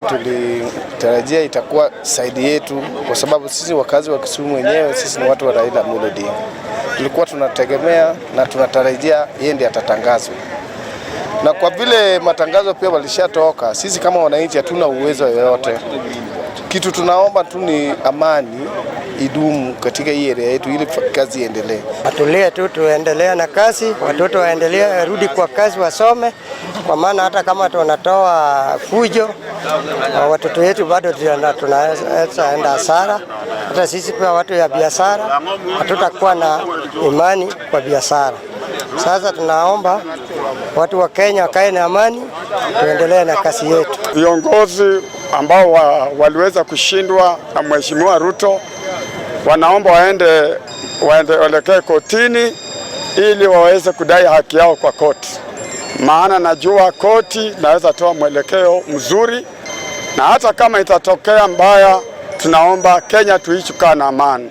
Tulitarajia itakuwa side yetu, kwa sababu sisi wakazi wa Kisumu wenyewe, sisi ni watu wa Raila Amolo Odinga. Tulikuwa tunategemea na tunatarajia yeye ndiye atatangazwa, na kwa vile matangazo pia walishatoka, sisi kama wananchi hatuna uwezo yoyote. Kitu tunaomba tu ni amani idumu katika hii area yetu ili kazi iendelee. Watulie tu, tuendelee na kazi, watoto waendelee, warudi kwa kazi, wasome, kwa maana hata kama tunatoa fujo, watoto wetu bado tunaweza enda hasara. Hata sisi pia watu ya biashara hatutakuwa na imani kwa biashara. Sasa tunaomba watu wa Kenya wakae na amani, tuendelee na kazi yetu. Viongozi ambao waliweza kushindwa na Mheshimiwa Ruto wanaomba waende waelekee kotini ili waweze kudai haki yao kwa koti, maana najua koti naweza toa mwelekeo mzuri, na hata kama itatokea mbaya, tunaomba Kenya tuishi kaa na amani.